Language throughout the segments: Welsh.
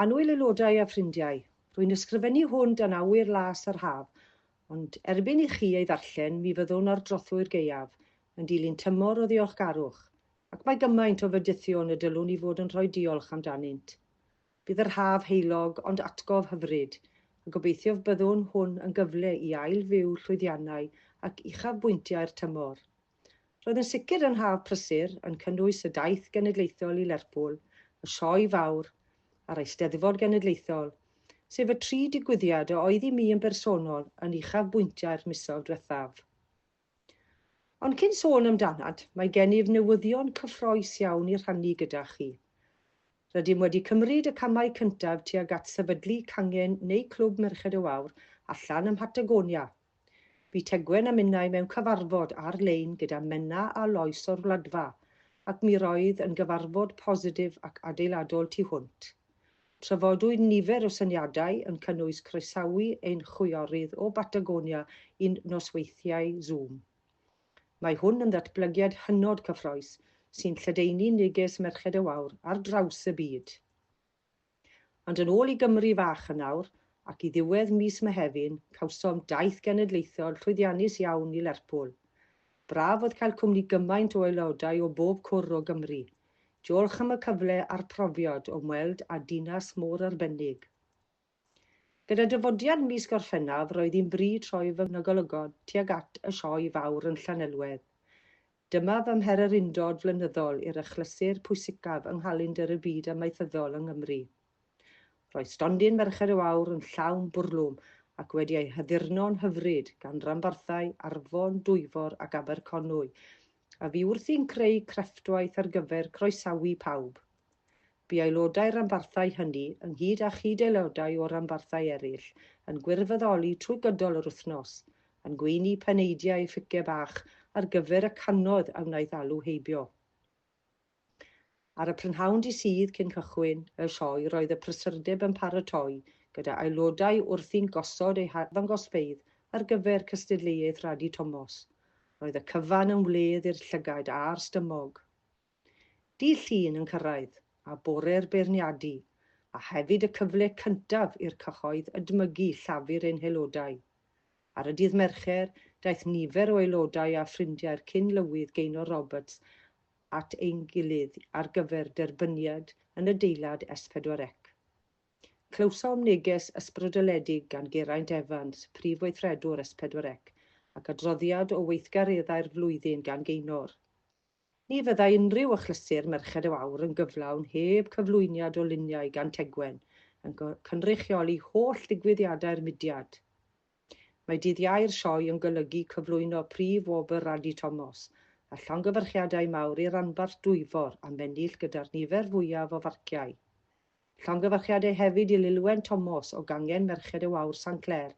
Annwyl aelodau a ffrindiau, rwy'n ysgrifennu hwn dan awyr las yr haf, ond erbyn i chi ei ddarllen mi fyddwn ar drothwy'r gaeaf, yn dilyn tymor o ddiolchgarwch, ac mae gymaint o fendithion y dylwn i fod yn rhoi diolch amdanynt. Bydd yr haf heulog ond atgof hyfryd, a gobeithio byddwn hwn yn gyfle i ail-fyw llwyddiannau ac uchafbwyntiau'r tymor. Roedd yn sicr yn haf prysur, yn cynnwys y daith genedlaethol i Lerpwl, y Sioe Fawr, a'r Eisteddfod Genedlaethol, sef y tri digwyddiad a oedd i mi yn bersonol yn uchafbwyntiau'r misoedd diwethaf. Ond cyn sôn amdanat, mae gennyf newyddion cyffrous iawn i rhannu gyda chi. Rydym wedi cymryd y camau cyntaf tuag at sefydlu cangen neu Clwb Merched y Wawr allan ym Mhatagonia. Bu Tegwen a minnau mewn cyfarfod ar-lein gyda Menna a Lois o'r Wladfa, ac mi roedd yn gyfarfod positif ac adeiladol tu hwnt. Trafodwyd nifer o syniadau, yn cynnwys croesawu ein chwiorydd o Batagonia i'n nosweithiau Zoom. Mae hwn yn ddatblygiad hynod cyffrous sy'n lledaenu neges Merched y Wawr ar draws y byd. Ond yn ôl i Gymru fach yn awr, ac i ddiwedd mis Mehefin, cawsom daith genedlaethol llwyddiannus iawn i Lerpwl. Braf oedd cael cwmni gymaint o aelodau o bob cwr o Gymru. Diolch am y cyfle a'r profiad o ymweld â dinas mor arbennig. Gyda dyfodiad mis Gorffennaf roedd hi'n bryd troi fy ngolygon tuag at y Sioe Fawr yn Llanelwedd. Dyma fy mhererindod flynyddol i'r achlysur pwysicaf yng nghalendr y byd amaethyddol yng Nghymru. Roedd stondin Merched y Wawr yn llawn bwrlwm ac wedi ei haddurno'n hyfryd gan ranbarthau Arfon, Dwyfor ac Aberconwy, a fu wrthi'n creu crefftwaith ar gyfer croesawu pawb. Bu aelodau'r rhanbarthau hynny, ynghyd â chyd-aelodau o ranbarthau eraill, yn gwirfoddoli trwy gydol yr wythnos, yn gweini paneidiau ffice bach ar gyfer y cannoedd a wnaeth alw heibio. Ar y prynhawn dydd Sul cyn cychwyn y sioe roedd y prysurdeb yn paratoi, gyda aelodau wrthi'n gosod eu harddangosfeydd ar gyfer cystadleuaeth Radi Tomos. Roedd y cyfan yn wledd i'r llygaid a'r stumog. Dydd Llun yn cyrraedd, a bore'r beirniadu, a hefyd y cyfle cyntaf i'r cyhoedd edmygu llafur ein haelodau. Ar y dydd Mercher, daeth nifer o aelodau a ffrindiau'r cyn-lywydd Gaynor Roberts at ein gilydd ar gyfer derbyniad yn adeilad S4C. Clywsom neges ysbrydoledig gan Geraint Evans, Prif Weithredwr S4C, ac adroddiad o weithgareddau'r flwyddyn gan Gaynor. Ni fyddai unrhyw achlysur Merched y Wawr yn gyflawn heb cyflwyniad o luniau gan Tegwen, yn cynrychioli holl ddigwyddiadau'r mudiad. Mae dydd Iau'r sioe yn golygu cyflwyno prif wobr Radi Tomos, a llongyfarchiadau mawr i ranbarth Dwyfor am ennill gyda'r nifer fwyaf o farciau. Llongyfarchiadau hefyd i Lilwen Tomos o gangen Merched y Wawr Sanclêr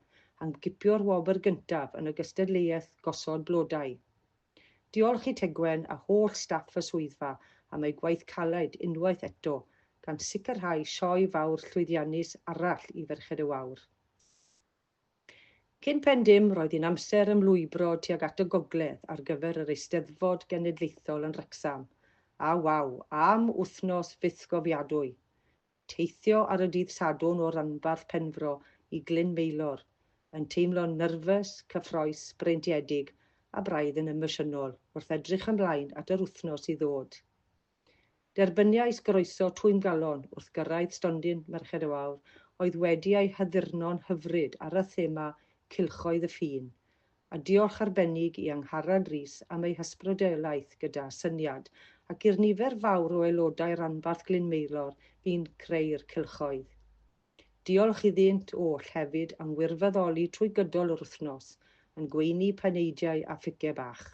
am gipio'r wobr gyntaf yn y gystadleuaeth gosod blodau. Diolch i Tegwen a holl staff y swyddfa am eu gwaith caled unwaith eto, gan sicrhau sioe fawr llwyddiannus arall i Ferched y Wawr. Cyn pen dim, roedd hi'n amser ymlwybro tuag at y gogledd ar gyfer yr Eisteddfod Genedlaethol yn Wrecsam. A waw, am wythnos fythgofiadwy! Teithio ar y dydd Sadwrn o ranbarth Penfro i Glyn Maelor, yn teimlo'n nyrfys, cyffrous, breintiedig a braidd yn emosiynol wrth edrych ymlaen at yr wythnos i ddod. Derbyniais groeso twymgalon wrth gyrraedd stondin Merched y Wawr oedd wedi ei haddurno'n hyfryd ar y thema Cylchoedd y Ffin, a diolch arbennig i Angharad Rees am ei hysbrydoliaeth gyda syniad ac i'r nifer fawr o aelodau ranbarth Glyn Maelor fu'n creu'r cylchoedd. Diolch iddynt oll hefyd am wirfoddoli trwy gydol yr wythnos, yn gweini paneidiau a ffice bach.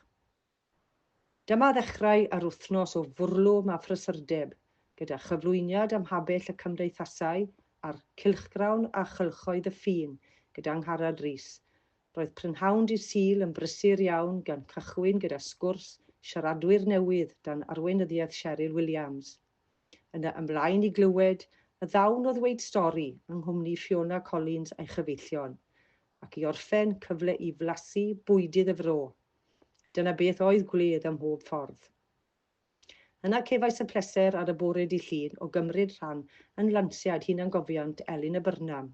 Dyma ddechrau ar wythnos o fwrlwm a phrysurdeb, gyda chyflwyniad ym mhabell y cymdeithasau a'r cylchgrawn a chylchoedd y ffin gyda Angharad Rees. Roedd prynhawn dydd Sul yn brysur iawn gan cychwyn gyda sgwrs siaradwyr newydd dan arweinyddiaeth Cheryl Williams. Yna ymlaen i glywed y ddawn o ddweud stori yng nghwmni Fiona Collins a'i chyfeillion, ac i orffen, cyfle i flasu bwydydd y fro. Dyna beth oedd gwledd ym mhob ffordd. Yna cefais y pleser ar y bore dydd Llun o gymryd rhan yn lansiad hunangofiant Elin y Burnham,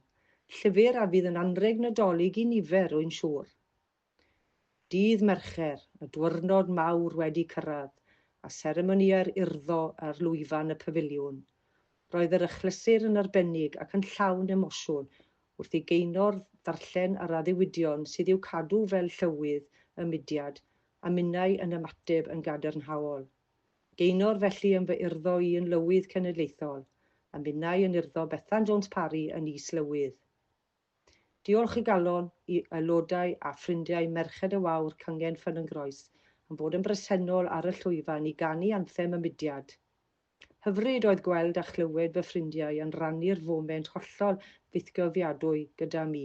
llyfr a fydd yn anrheg Nadolig i nifer, rwy'n siŵr. Dydd Mercher, y dwyrnod mawr wedi cyrraedd, a seremonïau'r urddo ar lwyfan y pafiliwn. Roedd yr achlysur yn arbennig ac yn llawn emosiwn wrth i Geinor ddarllen yr addewidion sydd i'w cadw fel llywydd y mudiad a minnau yn ymateb yn gadarnhaol. Geinor felly yn fy urddo i yn lywydd cenedlaethol, a minnau yn urddo Bethan Jones Parry yn is-lywydd. Diolch i galon i aelodau a ffrindiau Merched y Wawr Cangen Ffynon-groes am fod yn bresennol ar y llwyfan i ganu anthem y mudiad. Hyfryd oedd gweld a chlywed fy ffrindiau yn rhannu'r foment hollol fythgofiadwy gyda mi,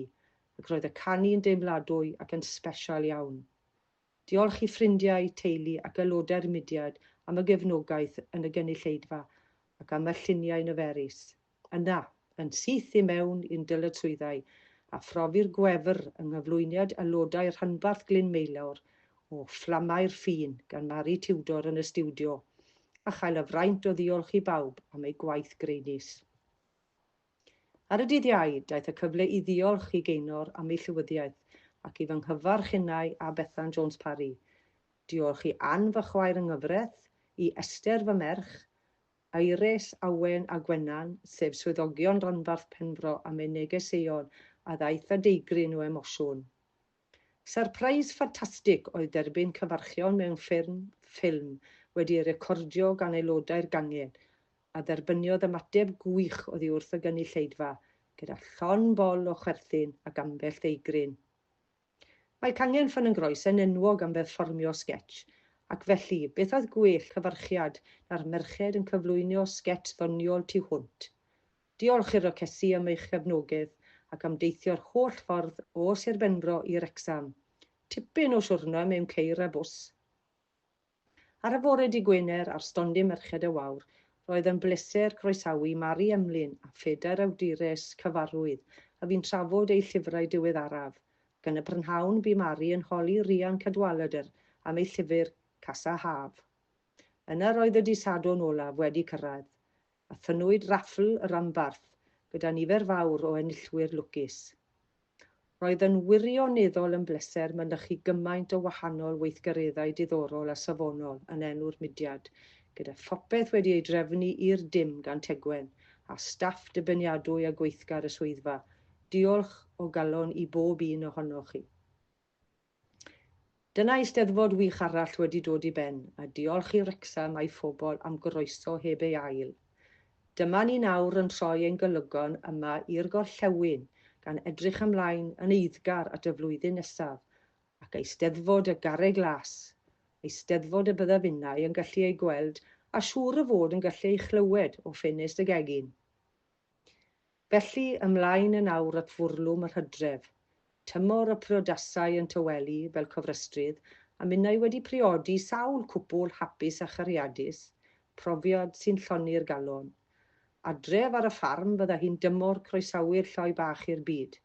ac roedd y canu'n deimladwy ac yn sbesial iawn. Diolch i ffrindiau, teulu ac aelodau'r mudiad am y gefnogaeth yn y gynulleidfa ac am y lluniau niferus. Yna, yn syth i mewn i'n dyletswyddau a phrofi'r gwefr yng nghyflwyniad aelodau rhanbarth Glyn Maelor o Fflamau'r Ffin gan Mari Tudor yn y stiwdio, a chael y fraint o ddiolch i bawb am eu gwaith greinus. Ar y dydd Iau, daeth y cyfle i ddiolch i Geinor am ei llywyddiaeth ac i fy nghyfarch innau a Bethan Jones Parry. Diolch i Ann fy chwaer yng nghyfraith, i Esther fy merch, Iris, Awen a Gwennan, sef swyddogion rhanbarth Penfro am eu negeseuon a ddaeth â deigryn o emosiwn. Syrpreis ffantastig oedd derbyn cyfarchion mewn ffurf ffilm wedi ei recordio gan aelodau'r gangen, a dderbyniodd ymateb gwych oddi wrth y gynulleidfa, gyda llond bol o chwerthin ac ambell ddeigryn. Mae Cangen Ffynon-groes yn enwog am berfformio sgetsh, ac felly, beth oedd gwell cyfarchiad na'r merched yn cyflwyno sgetsh ddoniol tu hwnt. Diolch i'r Rocesi am eich cefnogaeth ac am deithio'r holl ffordd o Sir Benfro i Wrecsam. Tipyn o siwrna mewn ceir a bws. Ar y fore dydd Gwener ar stondin Merched y Wawr, roedd yn bleser croesawu Mari Emlyn a phedair awdures cyfarwydd a fu'n trafod eu llyfrau diweddaraf, ac yn y prynhawn bu Mari yn holi Rhian Cadwaladr am ei llyfr Casa Haf. Yna roedd y dydd Sadwrn olaf wedi cyrraedd, a thynnwyd raffl y rhanbarth gyda nifer fawr o enillwyr lwcus. Roedd yn wirioneddol yn bleser mynychu gymaint o wahanol weithgareddau diddorol a safonol yn enw'r mudiad, gyda phopeth wedi ei drefnu i'r dim gan Tegwen a staff dibyniadwy a gweithgar y swyddfa. Diolch o galon i bob un ohonoch chi. Dyna eisteddfod wych arall wedi dod i ben, a diolch i Wrecsam a'i phobl am groeso heb ei ail. Dyma ni nawr yn troi ein golygon yma i'r gorllewin, gan edrych ymlaen yn eiddgar at y flwyddyn nesaf, ac eisteddfod y Garreg Las, eisteddfod y byddaf innau yn gallu ei gweld a siŵr o fod yn gallu ei chlywed o ffenest y gegin. Felly, ymlaen yn awr at fwrlwm yr hydref. Tymor y priodasau yn tawelu fel cofrestrydd, a minnau wedi priodi sawl cwpwl hapus a chariadus, profiad sy'n llonni'r galon. Adref ar y ffarm fydda hi'n dymor croesawu'r lloi bach i'r byd.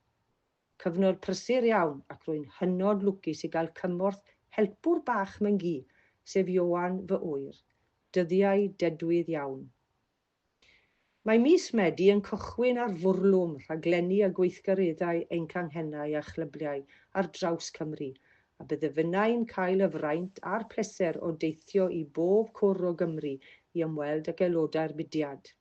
Cyfnod prysur iawn ac rwy'n hynod lwcus i gael cymorth helpwr bach Myngu, sef Ioan fy ŵyr. Dyddiau dedwydd iawn. Mae mis Medi yn cychwyn ar fwrlwm rhaglenni a gweithgareddau ein canghennau a chlybiau ar draws Cymru, a bydd y finnau'n cael y fraint a'r pleser o deithio i bob cwr o Gymru i ymweld ag aelodau'r mudiad.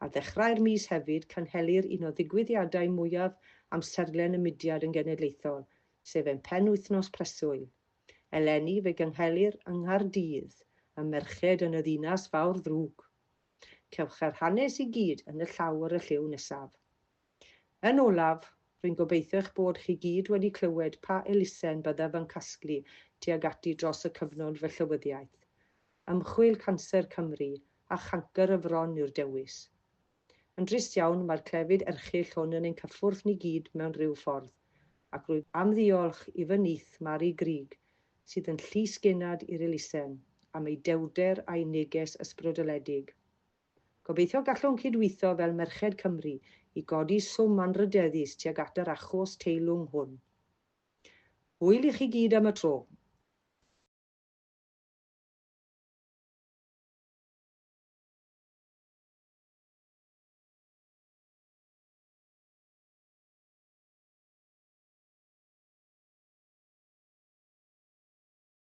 Ar ddechrau'r mis hefyd, cynhelir un o ddigwyddiadau mwyaf amserlen y mudiad yn genedlaethol, sef ein penwythnos preswyl. Eleni fe gynhelir yng Nghaerdydd, y merched yn y ddinas fawr ddrwg. Cewch yr hanes i gyd yn y llaw ar y llyw nesaf. Yn olaf, rwy'n gobeithio eich bod chi gyd wedi clywed pa elusen byddaf yn casglu tuag ati dros y cyfnod fy llywyddiaeth. Ymchwil Canser Cymru a chancr y fron yw'r dewis. Yn drist iawn, mae'r clefyd erchyll hwn yn ein cyffwrdd ni gyd mewn rhyw ffordd, ac rwyf am ddiolch i fy nith Mari Grug, sydd yn llys genad i'r elusen, am ei dewrder a'i neges ysbrydoledig. Gobeithio gallwn cydweithio fel Merched Cymru i godi swm anrydeddus tuag at yr achos teilwng hwn. Hwyl i chi gyd am y tro,